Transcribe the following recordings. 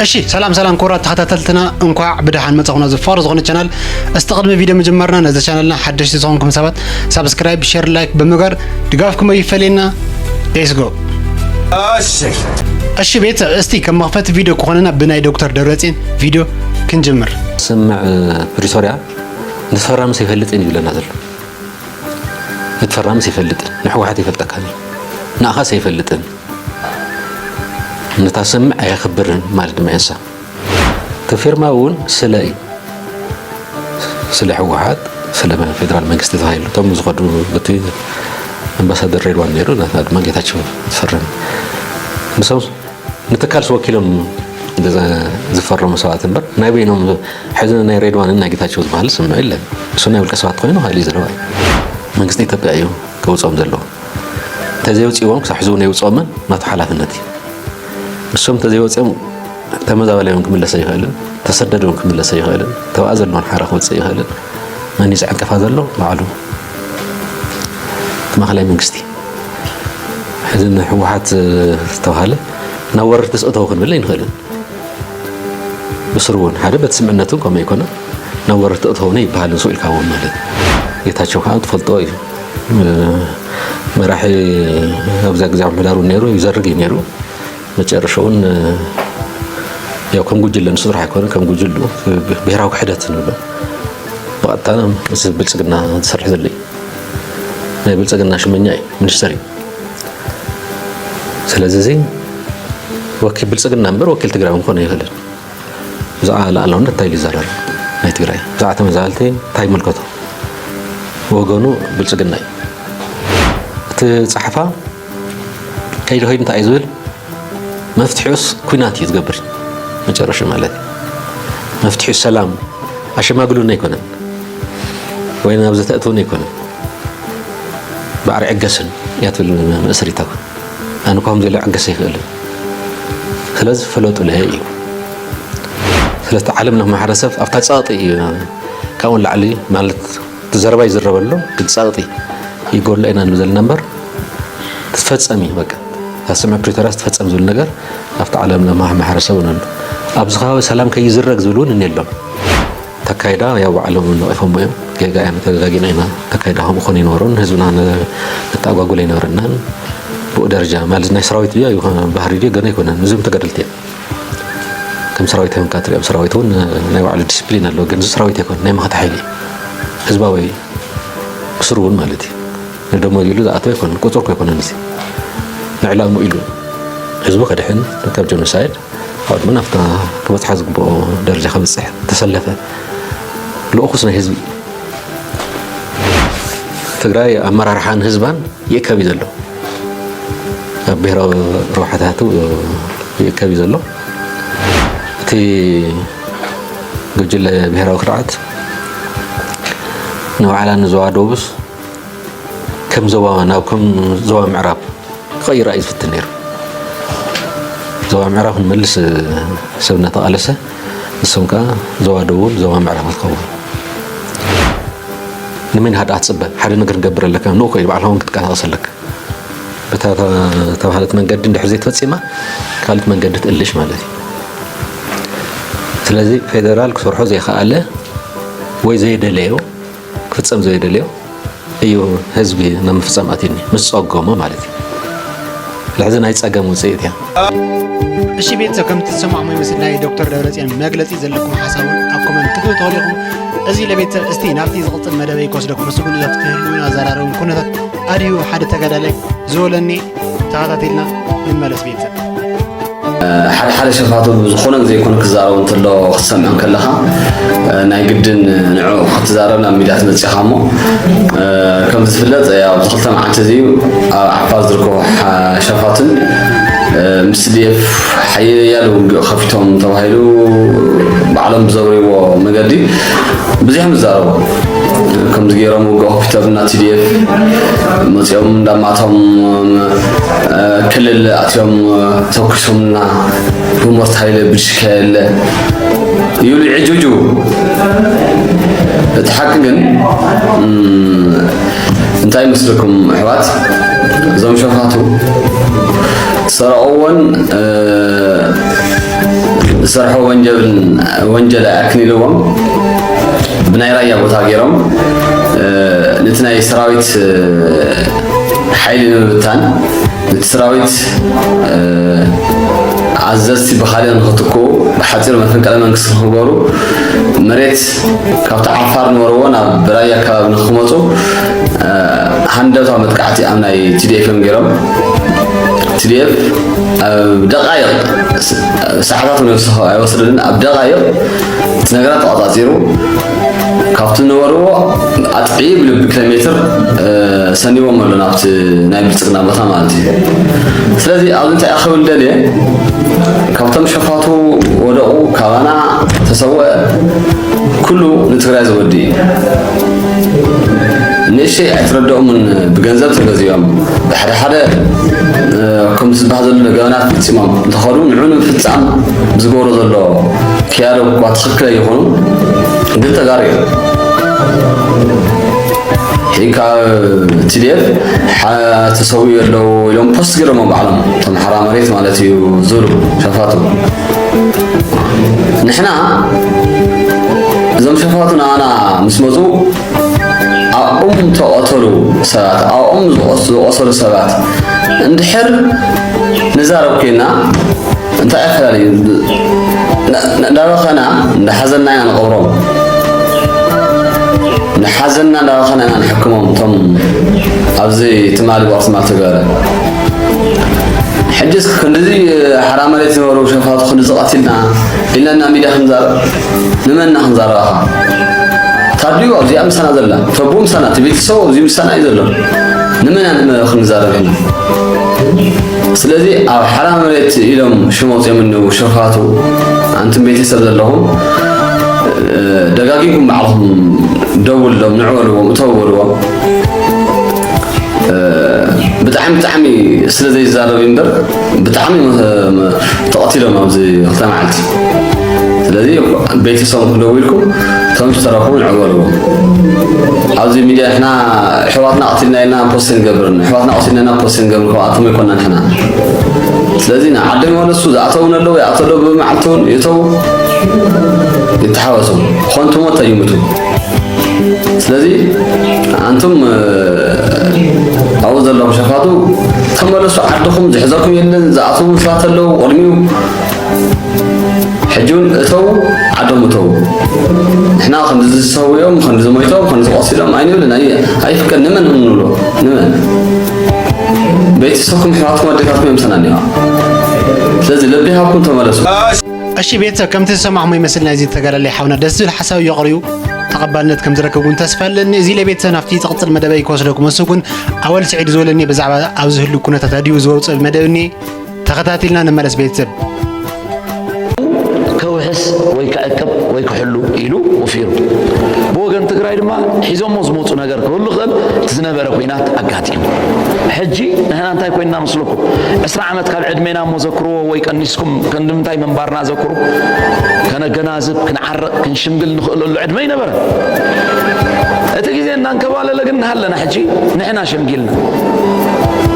እሺ፣ ሰላም ሰላም ክቡራት ተኸታተልትና፣ እንኳዕ ብደሓን መጻኹም ናብዚ ፍቕሪ ዝኾነ ቻናል። እስቲ ቅድሚ ቪድዮ ምጅማርና ነዚ ቻናልና ሓደሽቲ ዝኾንኩም ሰባት ሳብስክራይብ፣ ሼር፣ ላይክ ብምግባር ድጋፍኩም ኣይፈለየና። Let's go። እሺ። እሺ ቤተሰብ፣ እስቲ ከም መኽፈቲ ቪድዮ ክኾነና ብናይ ዶክተር ደብረጽዮን ቪድዮ ክንጅምር። ስምምዕ ፕሪቶርያ ንፈራምስ ኣይፈልጥን እዩ ዝብለና ዘሎ። ንትፈራምስ ኣይፈልጥን፣ ንሕወሓት ኣይፈልጠካን እዩ፣ ንኣኻስ ኣይፈልጥን። ነታ ስምምዕ ኣየኽብርን ማለት ድማ የንሳ። እቲ ፊርማ እውን ስለ እዩ። ስለ ህወሓት፣ ስለ ፌደራል መንግስቲ ተባሂሉ እቶም ዝኸዱ፣ በቲ ኣምባሳደር ሬድዋን ነይሩ፣ ናትና ድማ ጌታቸው ዝፈረመ። ንሶም ንትካልስ ወኪሎም ዝፈረሙ ሰባት እምበር፣ ናይ በይኖም ሕዚ ናይ ሬድዋንን ናይ ጌታቸው ዝበሃል ስምምዕ የለን። እሱ ናይ ውልቀ ሰባት ኮይኑ ካልእ ዘረባ እዩ። መንግስቲ ኢትዮጵያ እዩ ከውፅኦም ዘለዎ። እንተዘይወፂዎም ክሳብ ሕዚ እውን የውፅኦምን፣ ናቱ ሓላፍነት እዩ። ንሶም እንተዘይወፂኦም ተመዛባሊ እውን ክምለስ ኣይኽእልን፣ ተሰደደ እውን ክምለስ ኣይኽእልን፣ ተባኣ ዘለዎን ሓራ ክወፅእ ኣይኽእልን። መን እዩ ዝዕንቅፋ ዘሎ? ባዕሉ እቲ ማእኸላይ መንግስቲ። ሕዚ ንህወሓት ዝተባሃለ ናብ ወረርቲ ስእተው ክንብል ኣይንኽእልን። ብስሩ እውን ሓደ በቲ ስምምዕነቱ እውን ከምኡ ኣይኮነ፣ ናብ ወረርቲ እተውነ ይበሃል ንሱ ኢልካ እውን ማለት እዩ። ጌታቸው ከዓ ትፈልጦ እዩ። መራሒ ኣብዛ ግዜ ምሕዳር እውን ነይሩ፣ ይዘርግ እዩ ነይሩ። መጨረሻ እውን ያው ከም ጉጅለ ንሱ ጥራሕ ኣይኮነ፣ ከም ጉጅሉ ብሄራዊ ክሕደት ንብሎ ብቐጥታ ምስ ብልጽግና ዝሰርሕ ዘሎ እዩ። ናይ ብልጽግና ሽመኛ እዩ፣ ሚኒስተር እዩ። ስለዚ እዚ ወኪል ብልጽግና እምበር ወኪል ትግራይ እውን ክኾን ኣይኽእልን። ብዛዕባ ሉኣላውነት እንታይ ኢሉ ይዛረብ? ናይ ትግራይ ብዛዕባ ተመዛበልቲ እንታይ ይምልከቶ? ወገኑ ብልጽግና እዩ። እቲ ጸሓፋ ከይዱ ከይዱ እንታይ እዩ ዝብል? መፍትሒኡስ ኲናት እዩ ዝገብር። መጨረሻ ማለት እዩ። መፍትሒኡ ሰላም፣ ኣሸማግሉኒ ኣይኮነን፣ ወይ ናብ ዘተእትውኒ ኣይኮነን። ባዕሪ ዕገስን እያ ትብል መእሰሪታ። ኣነ እኳ ከምዚ ኢለ ዕገስ ኣይኽእልን። ስለዚ ፍለጡለይ እዩ። ስለዚ ዓለም ለኸ ማሕበረሰብ ኣብታ ጸቕጢ እዩ። ካብኡ ንላዕሊ ማለት እቲ ዘረባ ይዝረበሉ፣ ግን ጸቕጢ ይጎሎ ኢና ንብል ዘለና እምበር፣ ትፈጸም እዩ በቃ። እታ ስምምዕ ፕሪቶርያ ትፈጸም ዝብል ነገር ኣብቲ ዓለም ለኸ ማሕበረሰብ እውን ኣሎ። ኣብዚ ከባቢ ሰላም ከይዝረግ ዝብል እውን እኒኤሎም። ተካይዳ ያው ባዕሎም ነቒፎሞ እዮም። ጌጋ እዮም፣ ተጋጊና ኢና። ተካይዳ ከምኡ ክኾን ኣይነበሮን። ህዝብና ነ-፣ ነተኣጓጉል ኣይነበረናን። ብኡ ደረጃ ማለት ናይ ሰራዊት ድዮ ይኾን ባህሪ ድዮ ገና ኣይኮነን። እዚኦም ተጋደልቲ እዮም። ከም ሰራዊት እዮም ትሪኦም። ሰራዊት እውን ናይ ባዕሉ ዲስፕሊን ኣለዎ። ግን እዚ ሰራዊት ኣይኮን፣ ናይ መኸተ ሓይሊ እዩ። ህዝባዊ ክስሩ እውን ማለት እዩ። ንደሞዝ ኢሉ ዝኣተወ ኣይኮነን፣ ቁፅር እኮ ኣይኮነን። እዚ ንዕላሙ ኢሉ ህዝቡ ከድሕን ካብ ጀኖሳይድ፣ ካብኡ ድማ ናብታ ክበፅሓ ዝግብኦ ደረጃ ከብፅሕ ተሰለፈ ልኡኹስ ናይ ህዝቢ እዩ። ትግራይ ኣመራርሓን ህዝባን ይእከብ እዩ ዘሎ። ኣብ ብሄራዊ ረብሓታቱ ይእከብ እዩ ዘሎ። እቲ ጉጅለ ብሄራዊ ክርዓት ንባዕላ ንዞባ ደቡብስ ከም ዞባ፣ ናብ ከም ዞባ ምዕራብ ክቕይራ እዩ ዝፍትን ነይሩ። ዞባ ምዕራብ ክንመልስ ሰብ እናተቓለሰ፣ ንሶም ከኣ ዞባ ደቡብን ዞባ ምዕራብ ክትኸውን። ንመን ኢኻ ደኣ ትጽበ? ሓደ ነገር ክገብር ኣለካ፣ ንኡ ኮይኑ ባዕልኻ እውን ክትንቀሳቐስ ኣለካ። በታ ተባህለት መንገዲ እንድሕር ዘይተፈጺማ፣ ካልእ መንገዲ ትእልሽ ማለት እዩ። ስለዚ ፌደራል ክሰርሖ ዘይከኣለ ወይ ዘይደለዮ፣ ክፍጸም ዘይደለዮ እዩ ህዝቢ ናብ ምፍጻም ኣትዩኒ፣ ምስ ጸገሞ ማለት እዩ። ስለዚ ናይ ጸገም ውጽኢት እያ። እሺ ቤተሰብ፣ ከምቲ ዝሰማዕሞ ይመስል ናይ ዶክተር ደብረጽዮን መግለጺ። ዘለኩም ሓሳብ እውን ኣብ ኮመንት ክትህቡ ትኽእሉ ኢኹም። እዚ ለቤተሰብ እስቲ ናብቲ ዝቕጽል መደበይ ክወስደኩም፣ እሱ ግን ዘፍትህሉን ኣዘራረቡን ኩነታት ኣድዩ ሓደ ተጋዳላይ ዝበለኒ ተኸታቲልና ንመለስ ቤተሰብ። ሓደ ሓደ ሸፋቱ ብዝኾነ ግዜ ይኮነ ክዛረብ እንተሎ ክትሰምዕ ከለኻ፣ ናይ ግድን ንዕኡ ክትዛረብ ናብ ሚድያ ትመጽእ ኢኻ እሞ፣ ከምዚ ዝፍለጥ፣ ያው፣ ኣብዚ ክልተ መዓልቲ እዚ ኣብ ዓፋር ዝርከቡ ሓ-፣ ሸፋቱን ምስ ቲ ዲ ኤፍ ሓያለ ውግእ ከፊቶም ተባሂሉ ባዕሎም ብዘውርይዎ መገዲ ብዙሕ እዮም ዝዛረቡ። ከምዚ ገይሮም ውግእ ከፊቶም ናብ ቲ ዲ ኤፍ መጺኦም እንዳማቶም፣ ክልል ኣትዮም ተኩሶምና፣ ብሞርታ የለ፣ ብድሽካ የለ ይብሉ ይዕጅብጅቡ። እቲ ሓቂ ግን፣ እም፣ እንታይ ይመስለኩም ኣሕዋት? እዞም ሸፋቱ ዝሰረቕዎን፣ እ፣ ዝሰርሖ ወንጀልን ወንጀል ኣይኣክን ኢልዎም ብናይ ራያ ቦታ ገይሮም ነቲ ናይ ሰራዊት ሓይሊ ንምብታን፣ ነቲ ሰራዊት ኣዘዝቲ ብኻልእ ንኽትክኡ፣ ብሓፂሩ መፈንቅለ መንግስቲ ንኽገሩ፣ መሬት ካብቲ ዓፋር ነበርዎ ናብ ራያ ኣከባቢ ንክመፁ ሃንደብታዊ መጥቃዕቲ ኣብ ናይ ቲ ዲ ኤፍ እዮም ገይሮም። ቲ ዲ ኤፍ ኣብ ደቃይቕ፣ ሰዓታት እውን ኣይወሰደሉን፣ ኣብ ደቃይቕ እቲ ነገራት ተቋፃፂሩ ካብቲ ዝነበርዎ ኣጥዕዩ ብልቢ ኪሎ ሜትር ሰኒዎም ኣሎ ናብቲ ናይ ብልፅግና ቦታ ማለት እዩ። ስለዚ ኣብዚ እንታይ ኣኸብል ደልየ ካብቶም ሸፋቱ ወደቑ፣ ካባና ተሰወአ፣ ኩሉ ንትግራይ ዘወዲ እዩ። ንእሽተይ ኣይትረድኦምን፣ ብገንዘብ ተገዚኦም ብሓደ ሓደ ከምቲ ዝበሃል ዘሎ ገበናት ፈፂሞም እንተኸዱ ንዑ ንምፍፃም ብዝገብሮ ዘሎ ክያዶ እኳ ትኽክል ኣይኾኑ፣ ግን ተጋሩ እዮም። ሕጂ ካብ ቲ ዲ ኤፍ ተሰዊኡ ኣለዉ ኢሎም ፖስት ገይሮም ባዕሎም፣ እቶም ሓራ መሬት ማለት እዩ ዝብሉ ሸፋቱ። ንሕና እዞም ሸፋቱ ንኣና ምስ መፁ ኣብኦም ተቐተሉ ሰባት፣ ኣብኦም ዝቖሰሉ ሰባት እንድሕር ንዛረብ ኮይና እንታይ ኣፈላለዩ? እንዳበኸና እንዳሓዘና ኢና ንቐብሮም። ንሓዘና እንዳበኸና ኢና ንሕክሞም እቶም ኣብዚ ትማሊ ብቕትማል ተጋሩ። ሕጅስ ክንድዚ ሓራ መሬት ዝነበሩ ሸፋቱ ክንድዚ ቀቲልና ኢልና ሚድያ ክንዛረብ ንመን ኢና ክንዛረብ? ኣኻ ታዲዩ ኣብዚኣ ምሳና ዘላ፣ ተቡ ምሳና፣ እቲ ቤተሰቡ ኣብዚ ምሳና እዩ ዘሎ። ንመን ኢና ክንዛረብ ኢና? ስለዚ ኣብ ሓራ መሬት ኢሎም ሽም ኣውፂኦም እኒው ሸፋቱ፣ ኣንቱም ቤተሰብ ዘለኹም ደጋጊምኩም ባዕልኹም ደውልሎም፣ ንዑ በልዎም፣ እተው በልዎም። ብጣዕሚ ብጣዕሚ ስለ ዘይዛረብ እምበር ብጣዕሚ ተቐቲሎም ኣብዚ ክልተ መዓልቲ። ስለዚ ቤተሰብ ክደውልኩም እቶም ዝተረፉ ንዕበልዎም። ኣብዚ ሚድያ ንሕና ኣሕዋትና ቀቲልና ኢልና ፖስት ንገብርን ኣሕዋትና ቀቲልና ኢና ፖስት ንገብር፣ ካብኣቶም ኣይኮና ንሕና። ስለዚ ንዓዶም ይመለሱ፣ ዝኣተው እውን ኣለዉ፣ ይኣተው ኣለዉ፣ ብመዓልቲ እውን ይእተው፣ ይተሓወሱ። ኾንቱ ሞት ኣይምቱ። ስለዚ ኣንቱም ኣብኡ ዘለኹም ሸፋቱ ተመለሱ ዓድኹም። ዝሕዘኩም የለን። ዝኣተዉ ሰባት ኣለዉ ቅድሚኡ። ሕጂ እውን እተው፣ ዓዶም እተው። ንሕና ክንዲ ዝሰውዮም፣ ክንዲ ዝሞይቶም፣ ክንዲ ዝቆሲሎም ኣይንብልን። ኣይ-፣ ኣይፍቀድ። ንመን ንብሎ? ንመን? ቤተሰብኩም፣ ኣሕዋትኩም፣ ኣዴታትኩም እዮም ሰናኒዋ። ስለዚ ልቢ ሃብኩም ተመለሱ። እሺ ቤተሰብ፣ ከምቲ ዝሰማዕኹሞ ይመስል ናይዚ ተጋዳላይ ሓውና ደስ ዝብል ሓሳብ እዩ ኣቕሪቡ። ተቐባልነት ከም ዝረከብ እውን ተስፋ ኣለኒ። እዚ ለቤተሰብ ናብቲ ዝቕጽል መደበይ ክወስደኩም፣ እሱ ግን ኣወል ስዒድ ዝበለኒ ብዛዕባ ኣብዚ ህሉ ኩነታት ኣድዩ ዝወፅእ መደብ እኒ ተኸታቲልና ንመለስ ቤተሰብ። ከውሕስ ወይ ከዕቅብ ወይ ክሕሉ ኢሉ ወፊሩ። ብወገን ትግራይ ድማ ሒዞሞ ዝመፁ ነገር ክህሉ ክእል እቲ ዝነበረ ኩናት ኣጋጢሙ። ሕጂ ንሕና እንታይ ኮይንና መስለኩም? ዕስራ ዓመት ካብ ዕድሜና እሞ ዘክርዎ ወይ ቀኒስኩም ክንዲ ምንታይ ምንባርና ዘክሩ። ከነገናዝብ፣ ክንዓርቕ፣ ክንሽምግል ንኽእለሉ ዕድመ ኣይነበረን። እቲ ግዜ እናንከባለለ ግን እናሃለና ሕጂ ንሕና ሸምጊልና።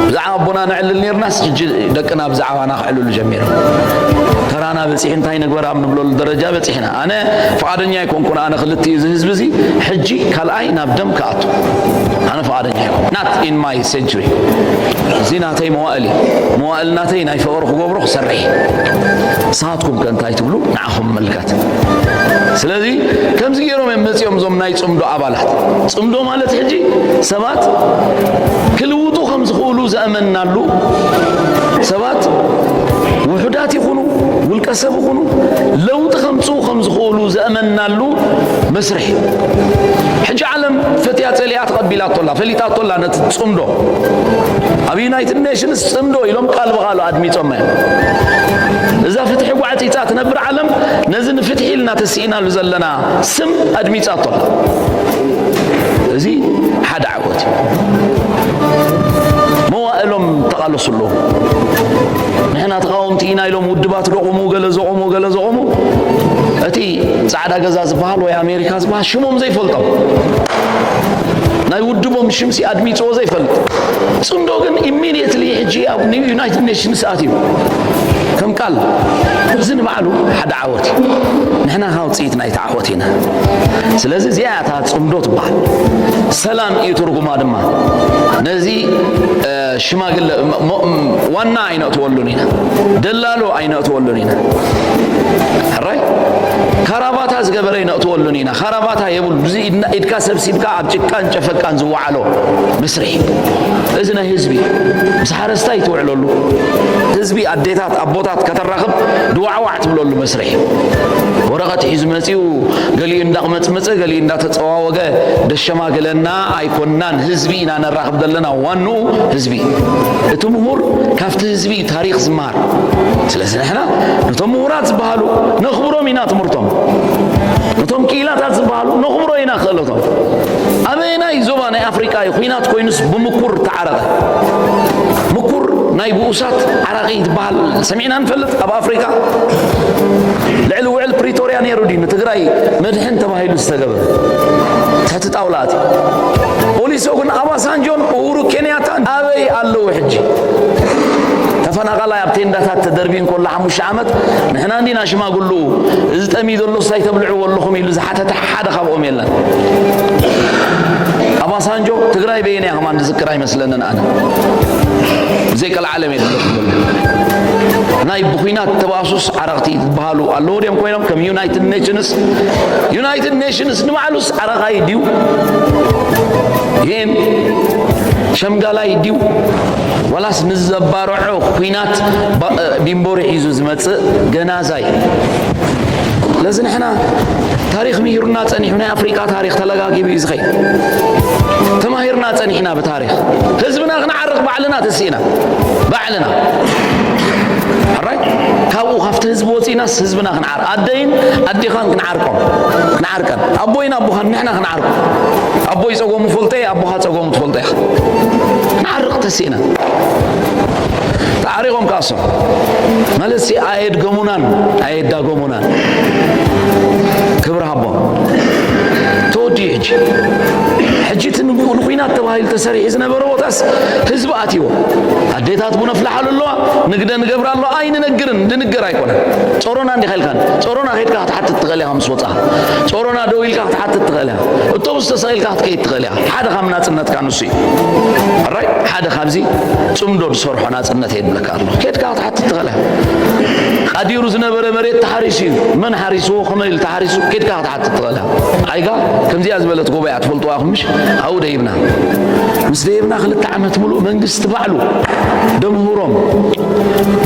ብዛዕባ ኣቦና ነዕልል ነይርናስ ሕጂ ደቅና ብዛዕባና ክዕልሉ ጀሚሮም። ተራና በፂሑ እንታይ ንግበር ኣብ ንብለሉ ደረጃ በፂሕና። ኣነ ፍቓደኛ ኣይኮንኩን። ኣነ ክልቲኡ እዚ ህዝቢ እዚ ሕጂ ካልኣይ ናብ ደም ክኣቱ ኣነ ፍቓደኛ ኣይኮንኩን። Not in my century። እዚ ናተይ መዋእል እዩ። መዋእል ናተይ ናይ ፍቕሪ ክገብሮ ክሰርሕ እዩ። ንስኻትኩም ከ እንታይ ትብሉ? ንዓኹም ምምልከት። ስለዚ ከምዚ ገይሮም እዮም መፂኦም እዞም ናይ ፅምዶ ኣባላት። ፅምዶ ማለት ሕጂ ሰባት ክልውጡ ከም ዝኽእሉ ዘእመንናሉ፣ ሰባት ውሑዳት ይኹኑ ውልቀ ሰብ ይኹኑ ለውጢ ከምፅኡ ከም ዝኽእሉ ዘእመንናሉ መስርሕ እዩ። ሕጂ ዓለም ፈትያ ፀሊኣ ተቐቢላቶ ኣላ፣ ፈሊጣቶ ኣላ ነቲ ፅምዶ። ኣብ ዩናይትድ ኔሽንስ ፅምዶ ኢሎም ቃል ብቓሉ ኣድሚፆም እዮም። እዛ ፍትሒ ጓዕፂፃ ትነብር ዓለም ነዚ ንፍትሒ ኢልና ተስኢናሉ ዘለና ስም ኣድሚፃቶ ኣላ። እዚ ሓደ ዓወት እዩ። መዋእሎም ተቓለሱ ኣለዉ። ንሕና ተቓወምቲ ኢና ኢሎም ውድባት ደቑሙ፣ ገለ ዘቑሙ፣ ገለ ዘቑሙ። እቲ ጻዕዳ ገዛ ዝበሃል ወይ ኣሜሪካ ዝበሃል ሽሞም ዘይፈልጦም፣ ናይ ውድቦም ሽምሲ ኣድሚፅዎ ዘይፈልጥ ጽምዶ ግን ኢሚድየትሊ ሕጂ ኣብ ዩናይትድ ኔሽንስ ኣትዩ ከም ቃል። እዚ ንባዕሉ ሓደ ዓወት እዩ። ንሕና ካብ ውፅኢት ናይቲ ዓወት ኢና። ስለዚ እዚኣ እታ ጽምዶ ትበሃል። ሰላም እዩ ትርጉማ ድማ። ነዚ ሽማግለ ዋና ኣይነእትወሉን ኢና፣ ደላሎ ኣይነእትወሉን ኢና። ሕራይ ካራባታ ዝገበረ ኣይነእትወሉን ኢና። ካራባታ የብሉ። እዚ ኢድካ ሰብሲብካ ኣብ ጭቃን ጨፈቃን ዝወዓሎ መስርሒ፣ እዚ ናይ ህዝቢ ምስ ሓረስታይ ትውዕለሉ፣ ህዝቢ ኣዴታት ኣቦታት ከተራኽብ ድዋዕዋዕ ትብለሉ መስርሒ። ወረቐት ሒዙ መፂኡ፣ ገሊኡ እንዳቕመፅመፀ፣ ገሊኡ እንዳተፀዋወገ ደሸማግለና ኣይኮናን። ህዝቢ ኢና ነራኽብ ዘለና፣ ዋንኡ ህዝቢ። እቲ ምሁር ካብቲ ህዝቢ ታሪኽ ዝመሃር። ስለዚ ንሕና ነቶም ምሁራት ዝበሃሉ ነኽብሮም ኢና፣ ትምህርቶም። ነቶም ክኢላታት ዝበሃሉ ነኽብሮ ኢና፣ ክእለቶም። ኣበየናይ ዞባ ናይ ኣፍሪቃ እዩ ኲናት ኮይኑስ ብምኩር ተዓረቐ? ምኩር ናይ ብኡሳት ዓራቒ ዝበሃል ሰሚዕና ንፈልጥ? ኣብ ኣፍሪቃ ልዕሊ ውዕል ፕሪቶርያ ነይሩ ድዩ ንትግራይ መድሕን ተባሂሉ ዝተገብረ? ትሕቲ ጣውላ ኣትዩ። ኦሊሶጉን ኣባሳንጆን ኡሁሩ ኬንያታን ኣበይ ኣለዉ ሕጂ? ተፈናቓላይ ኣብ ቴንዳታት ተደርብዩ እንከሎ ሓሙሽተ ዓመት ንሕና እንዲና ሽማግሉ እዚ ጠምዩ ዘሎ እንታይ ተብልዕዎ ኣለኹም ኢሉ ዝሓተተ ሓደ ካብኦም የለን። ኣባሳንጆ ትግራይ በየን እያ ከማን ዝዝክር ኣይመስለንን ኣነ። ዘይቀልዓለም የለ። ናይ ብኹናት ተባእሱስ ዓረቕቲ ዝበሃሉ ኣለዉ ድዮም ኮይኖም ከም ዩናይትድ ኔሽንስ? ዩናይትድ ኔሽንስ ንባዕሉስ ዓረቓይ ድዩ? ይህን ሸምጋላይ ድዩ? ዋላስ ንዘባርዖ ኲናት ባ-፣ ቢምቦሪ ሒዙ ዝመጽእ ገናዛይ? ስለዚ ንሕና ታሪኽ ምሂሩና ጸኒሑ፣ ናይ ኣፍሪቃ ታሪኽ ተለጋጊቡ እዩ ዝኸይድ። ተማሂርና ጸኒሕና ብታሪኽ። ህዝብና ክንዓርቕ ባዕልና ተሲእና። ባዕልና። ሕራይ? ካብኡ ካብቲ ህዝቢ ወጺእናስ ህዝብና ክንዓር-፣ ኣደይን ኣዴኻን ክንዓርቆም። ክንዓርቀን። ኣቦይን ኣቦኻን ንሕና ክንዓርቆም። ኣቦይ ጸገሙ ፈልጦ እየ፣ ኣቦኻ ጸገሙ ትፈልጦ ኢኻ። ክንዓርቕ ተሲእና። ተዓሪቖም ከኣሶም። ማለት ሲ ኣየድገሙናን ኣየዳገሙናን። ክብሪ ሃቦም። ተወዲኡ ሕጂ። ሕጂ እቲ ንቡ-፣ ንኹናት ተባሂሉ ተሰሪሑ ዝነበረ ቦታስ ህዝቢ ኣትይዎ። ኣዴታት ቡን ኣፍልሓሉ ኣለዋ፣ ንግደ ንገብር ኣለዋ፣ ኣይንነግርን፣ ንንገር ኣይኮነን። ጾሮና እንዲኻ ኢልካን፣ ጾሮና ከይድካ ክትሓትት ትኽእል ኢኻ ምስ ወጻኻ። ጾሮና ደው ኢልካ ክትሓትት ትኽእል ኢኻ። ኣውቶቡስ ተሰቒልካ ክትከይድ ትኽእል ኢኻ። ሓደ ካብ ናጽነትካ ንሱ እዩ። ሕራይ? ሓደ ካብዚ ጽምዶ ዝሰርሖ ናጽነት የድለካ ኣሎ። ከይድካ ክትሓትት ትኽእል ኢኻ። ቃዲሩ ዝነበረ መሬት ተሓሪሱ እዩ። መን ሓሪስዎ? ከመይ ኢሉ ተሓሪሱ? ከይድካ ክትሓትት ትኽእል ኢኻ። ዓይጋ ከምዚኣ ዝበለት ጎቦ እያ፣ ትፈልጥዋ ኢኹም ምሽ? ኣብኡ ደይብና። ምስ ደየብና ክልተ ዓመት ምሉእ መንግስቲ ባዕሉ ደምህሮም፣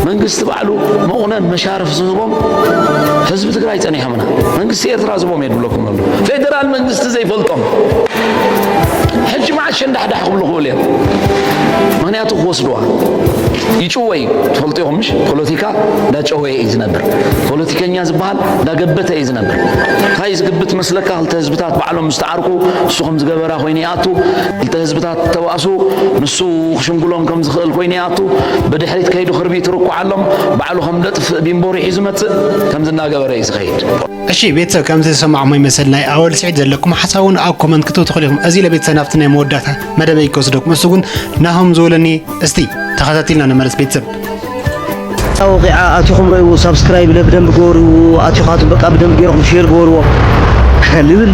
መንግስቲ ባዕሉ መቑነን መሻርፍ ዝህቦም ህዝቢ ትግራይ ጸኒሖምና። መንግስቲ ኤርትራ ዝቦም የድብለኩም ኣሎ። ፌደራል መንግስቲ ዘይፈልጦም ሕጂ መዓት ሸንዳሕዳሕ ክብሉ ክብሉ እዮም። ምኽንያቱ ክወስድዋ ይጭወ እዩ። ትፈልጡ ኢኹም ምሽ? ፖለቲካ እንዳጨወየ እዩ ዝነብር። ፖለቲከኛ ዝበሃል እንዳገበተ እዩ ዝነብር። እንታይ ዝግብት መስለካ? ክልተ ህዝብታት ባዕሎም ምስ ተዓርቁ፣ ንሱ ከም ዝገበራ ኮይኑ ይኣቱ። ክልተ ህዝብታት ተባእሱ፣ ንሱ ክሽምግሎም ከም ዝኽእል ኮይኑ ይኣቱ። ብድሕሪት ከይዱ ክርቢት ርኩዓሎም፣ ባዕሉ ከም ደጥፍእ ቢምቦሪ ሒዙ መጽእ፣ ከምዚ እናገበረ እዩ ዝኸይድ። እሺ ቤተሰብ፣ ከምዚ ዝሰማዕሞ ይመስል። ናይ ኣወል ስዒድ ዘለኩም ሓሳብ እውን ኣብ ኮመንት ክትብሉ ትኽእሉ ኢኹም። እዚ ለቤተሰብ ናብቲ ናይ መወዳእታ መደበይ ክወስደኩም። እሱ ግን ናሆም ዝበለኒ እስቲ ተኸታቲልና ንመለስ ቤተሰብ። ወቂዓ ኣቲኹም ረእይዎ፣ ሳብስክራይብ ለ ብደንብ ገበርዎ፣ ኣቲኻቱ በቃ ብደንብ ገይርኩም ሼር ገበርዎ ልብል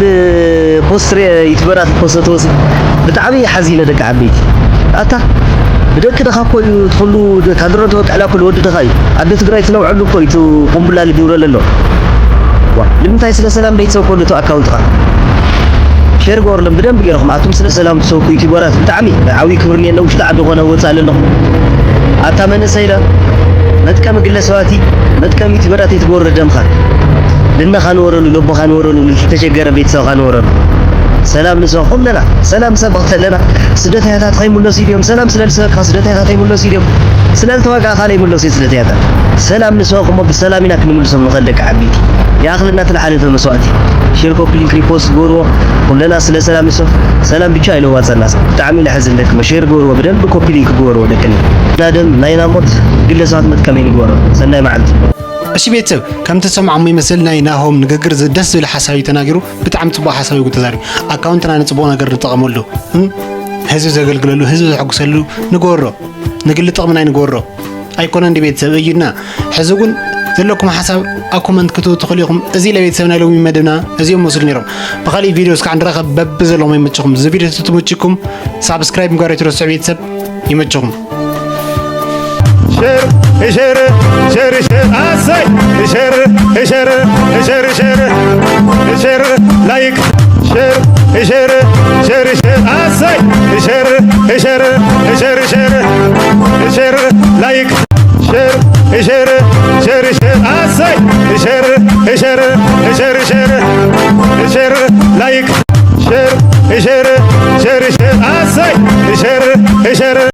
ፖስት ርየ ዩቱበራት ፖስተትዎ ሲ ብጣዕሚ ሓዚነ ደቂ ዓበይቲ። ኣታ ብደቂ ድኻ እኮ እዩ እቲ ኩሉ ካድረ ተወቅዕላ እኮ ልወዲ ድኻ እዩ። ኣደ ትግራይ ትነውዐሉ እኮ እዩ እቲ ቁምቡላ ልድውረለ ኣሎ። ዋ፣ ንምንታይ ስለ ሰላም ቤተሰብ ኮሉ እቲ ኣካውንትኻ ሼር ገበርሎም ብደንብ ገይርኩም። ኣቱም ስለ ሰላም ትሰብኩ ዩቲዩበራት ብጣዕሚ ዓብዪ ክብሪ እኒኤና። ውሽጢ ዓዲ ኮነ ወፃእ ኣለኹም። ኣታ መንእሰይ ኢለ መጥቀሚ ግለሰባት እዩ። መጥቀሚ ዩቲዩበራት ኣይትገበሩ ደምኻ። ልነኻ ንወረሉ፣ ልቦኻ ንወረሉ፣ ንዝተሸገረ ቤተሰብኻ ንወረሉ። ሰላም ንሰብኹም ኣለና። ሰላም ንሰብኽ ኣለና። ስደተኛታት ከይምለሱ ኢዮም። ሰላም ስለ ዝሰበካ ስደተኛታት ከይምለሱ ኢዮም። ስለ ዝተዋጋእካ ዘይምለሱ እዮም ስደተኛታት። ሰላም ንሰብኹም እሞ ብሰላም ኢና ክንምልሶም ንኽእል ደቂ ዓበይቲ። ይኣኽለና እቲ ዝሓለፈ መስዋእቲ። ሼር፣ ኮፒ ሊንክ፣ ሪፖስት ግበርዎ። ኩለና ስለ ሰላም ንሰብኽ። ሰላም ብቻ እዩ ለዋፀና። ብጣዕሚ ለሕዝን ደቂ እሞ ሼር ግበርዎ። ብደንብ ኮፒ ሊንክ ግበርዎ ደቅኒ። ናደም ናይና ሞት ግለሰባት መጥቀሚ ንግበሮ። ሰናይ መዓልቲ። እሺ ቤተሰብ፣ ከምቲ ትሰምዖሞ ይመስል ናይ ናሆም ንግግር ዝ-፣ ደስ ዝብል ሓሳብ እዩ ተናጊሩ። ብጣዕሚ ጽቡቕ ሓሳብ እዩ ተዛሪቡ። ኣካውንትና ንጽቡቕ ነገር ንጠቐመሉ፣ እም፣ ህዝቢ ዘገልግለሉ፣ ህዝቢ ዘሐጉሰሉ ንገሮ፣ ንግሊ ጥቕምና ንገሮ። ኣይኮነ እንዲ ቤተሰብ እዩና። ሕዚ እውን ዘለኩም ሓሳብ ኣብ ኮመንት ክትህቡ ትኽእሉ ኢኹም። እዚ ለቤተሰብ ናይ ሎሚ መደብና እዚኦም መስሉ ነይሮም። ብኻሊእ ቪድዮ እስካዕ ንራኸብ። በብዘለኹም ይመችኹም። እዚ ቪድዮ ተተመችኩም ሳብስክራይብ ምግባር ኣይትረስዑ ቤተሰብ። ይመችኹም። ሸር ሸር ሸር ሸር ኣሰይ ሸር ሸር ሸር ሸር ሸር ላይክ ሸር ሸር ሸር ሸር ኣሰይ ሸር ሸር ሸር ሸር ሸር ላይክ ሸር ሸር ሸር ሸር ኣሰይ ሸር ሸር ሸር ሸር